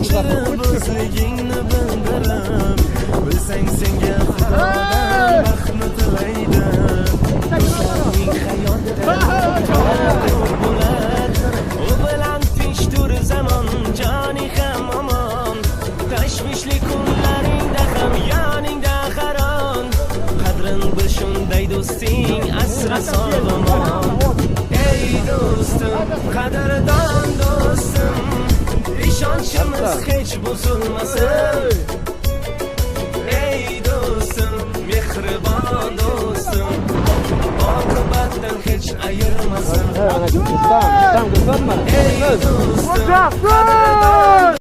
Kechirib o'zligingni bildirib, bilsang, senga Xudodan baxtni tilaydi. Do'stlarning hayotda ko'p bo'lar, u bilan tinchdir zamon, joni ham omon. Tashvishli kunlaringda ham yoningda har on. Qadrin bil shunday do'sting, asra sog'omon. Ey do'stim, qadrdon do'stim, ishonchimiz hech buzilmasin. Ey do'stim, mehribon do'stim, oqibatdan hech ayirmasin. Rustam, Rustam ko'rsatma. Ey do'stim, qadrdon.